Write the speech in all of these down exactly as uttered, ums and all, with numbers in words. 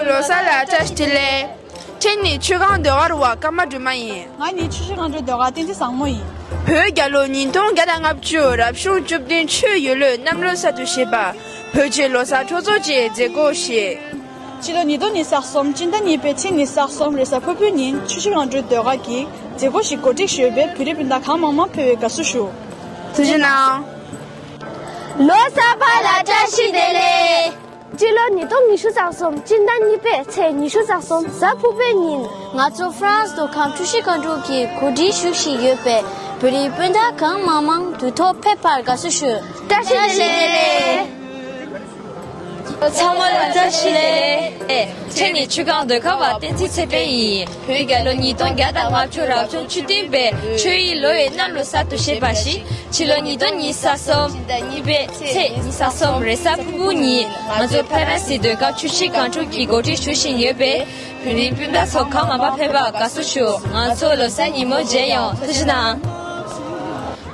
ལོ་གསར་ལ་བཀྲ་ཤིས་བདེ་ལེགས། ཕྲན་ནི་ཆུ་སྒང་ཟློས་གར་བ་ཀརྨ་སྒྲོལ་མ་ཡིན། ང་ནི་ཆུ་བཞི་སྒང་དྲུག་ཟློས་གར་བསྟན་འཛིན་བཟང་མོ་ཡིན། བོད་རྒྱལ་ལོ་ཉིས་སྟོང་བརྒྱ་དང་ལྔ་བཅུ་རབ་བྱུང་བཅུ་བདུན་ཆུ་ཡོས་ལོའི་གནམ་ལོ་གསར་དུ་བཞད་པ། བོད་ཀྱི་ལོ་གསར་སྤྲོ་ཚོགས་ཀྱི་མཛད་སྒོ་ཞིག་སྤྱི་ལོ་ཉིས་སྟོང་ཉི་ཤུ་རྩ་གསུམ་སྤྱི་ཟླ་གཉིས་པའི་ཚེས་ཉི་ཤུ་རྩ་གསུམ་རེས་གཟའ་ཕུར་བུའི་ཉིན་ཆུ་བཞི་སྒང་དྲུག་ཟློས་གར་གྱི་མཛད་སྒོ་ཞིག་གོ་སྒྲིག་ཞུས་པས་བོད་རིགས་སྤུན་ཟླ་གང་མང་མང་ཕེབས་པའི་དགའ་བསུ་ཞུ། ཐུགས་རྗེ་གནང་། ལོ་གསར་པ་ལ་བཀྲ་ཤིས་བདེ་ལེགས། སྤྱི་ལོ་ཉིས་སྟོང་ཉི་ཤུ་རྩ་གསུམ་སྤྱི་ཟླ་གཉིས་པའི་ཚེས་ཉི་ཤུ་རྩ་གསུམ་གཟའ་ཕུར་བུའི་ཉིན། ང་ཚོ་ཧྥ་རན་སི་མདོ་ཁམས་ཆུ་བཞི་སྒང་དྲུག་གིས་གོ་སྒྲིག་ཞུ་བཞིན་ཡོད་པས་བོད་རིགས་སྤུན་ཟླ་གང་མང་མང་དུས་ཐོག་ཕེབས་པར་དགའ་བསུ་ཞུ། བཀྲ་ཤིས་བདེ་ལེགས། ཚང་མ་ལ་བཀྲ་ཤིས་བདེ་ལེགས། ཕྲན་ནི་ཆུ་སྒང་ཟློས་གར་བ་བསྟན་འཛིན་ཚེ་དཔལ་ཡིན། བོད་རྒྱལ་ལོ་ཉིས་སྟོང་བརྒྱ་དང་ལྔ་བཅུ་རབ་བྱུང་བཅུ་བདུན་པའི་ཆུ་ཡོས་ལོའི་གནམ་ལོ་གསར་དུ་བཞད་པ་ཞིག་སྤྱི་ལོ་ཉིས་སྟོང་ཉི་ཤུ་རྩ་གསུམ་ཉིས་པའི་ཚེས་ཉི་ཤུ་རྩ་གསུམ་རེས་གཟའ་ཕུར་བུ་ཉིན་ང་ཚོ་ཧྥ་རན་སི་ཟློས་གར་ཆུ་བཞི་སྒང་དྲུག་གིས་གོ་སྒྲིག་ཞུ་བཞིན་ཡོད་པས་བོད་རིགས་སྤུན་ཟླ་ཚོ་གང་མང་མང་ཕེབས་པར་དགའ་བསུ་ཞུ། ང་ཚོ་ལོ་གསར་ཉིན་མོ་མཇལ་ཡོང་། ཐུགས་རྗེ་གནང་།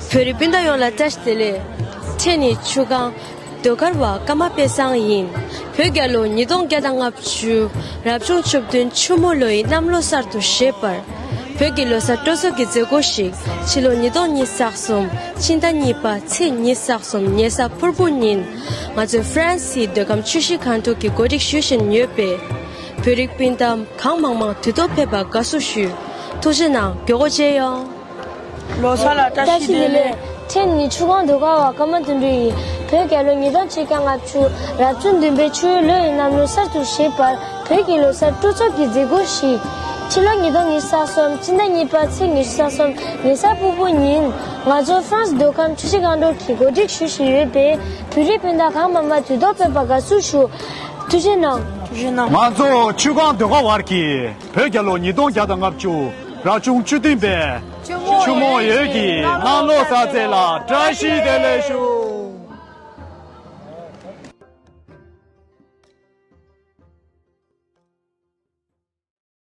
བོད་རིགས་སྤུན་ཟླ་ཡོངས་ལ་བཀྲ་ཤིས་བདེ་ལེགས། ཕྲན་ནི་ཆུ་སྒང་ཟློས་གར་བ་ཀརྨ་དཔལ་བཟང་ཡིན། བོད་རྒྱལ་ལོ་ཉིས་སྟོང་བརྒྱ་དང་ལྔ་བཅུ་རབ་བྱུང་བཅུ་བདུན་ཆུ་མོ་ལོའི་གནམ་ལོ་གསར་དུ་བཞད་པར། བོད་ཀྱི་ལོ་གསར་སྤྲོ་ཚོགས་ཀྱི་མཛད་སྒོ་ཞིག་ཕྱི་ལོ་ཉིས་སྟོང་ཉི་ཤུ་རྩ་གསུམ་ཕྱི་ཟླ་གཉིས་པ་ཚེས་ཉི་ཤུ་རྩ་གསུམ་ཉེ་གཟའ་ཕུར་བུ་ཉིན་ང་ཚོའི་ཧྥ་རན་སིའི་མདོ་ཁམས་ཆུ་བཞི་སྒང་དྲུག་གིས་གོ་སྒྲིག་ཞུ་བཞིན་ཡོད་པས། བོད་རིགས་སྤུན་ཟླ་གང་མང་མང་དུས་ཐོག་ཕེབས་པར་དགའ་བསུ་ཞུ། ཐུགས་རྗེ་གནང་། མགྱོགས་པོ་མཇལ་ཡོང་། ལོ་གསར་ལ་བཀྲ་ཤིས་བདེ་ལེགས། ཕྲན་ནི་ཆུ་སྒང་ཟློས་གར་བ་ཀརྨ་དོན་གྲུབ་ཡིན། བོད་རྒྱལ་ལོ་ཉིས་སྟོང་ཆིག་བརྒྱ་ལྔ་བཅུ་རབ་བྱུང་བདུན་པའི་ཆུ་ཡོས་ལོའི་གནམ་ལོ་གསར་དུ་བཞད་པར་བོད་ཀྱི་ལོ་གསར་སྤྲོ་ཚོགས་ཀྱི་མཛད་སྒོ་ཞིག་ཕྱི་ལོ་ཉིས་སྟོང་ཉི་ཤུ་རྩ་གསུམ་ཕྱི་ཟླ་གཉིས་པ་ཚེས་ཉི་ཤུ་རྩ་གསུམ་ཉེ་གཟའ་ཕུར་བུ་ཉིན་ང་ཚོ་ཧྥ་རན་སི་མདོ་ཁམས་ཆུ་བཞི་སྒང་དྲུག་གིས་གོ་སྒྲིག་ཞུ་བཞིན་ཡོད་པས་བོད་རིགས་སྤུན་ཟླ་གང་མང་མང་དུས་ཐོག་ཕེབས་པར་དགའ་བསུ་ཞུ། ཐུགས་རྗེ་གནང་། ཐུགས་རྗེ་གནང་། ང་ཚོ་ཆུ་སྒང་ཟློས་གར་བ་གིས་བོད་རྒྱལ་ལོ་ཉིས་སྟོང་བརྒྱ་དང་ལྔ་བཅུ་རབ་བྱུང་བཅུ་བདུན་པའི་ཆུ་མོ་ཡོས་ཀྱི་གནམ་ལོ་གསར་ཚེས་ལ་བཀྲ་ཤིས་བདེ་ལེགས་ཞུ།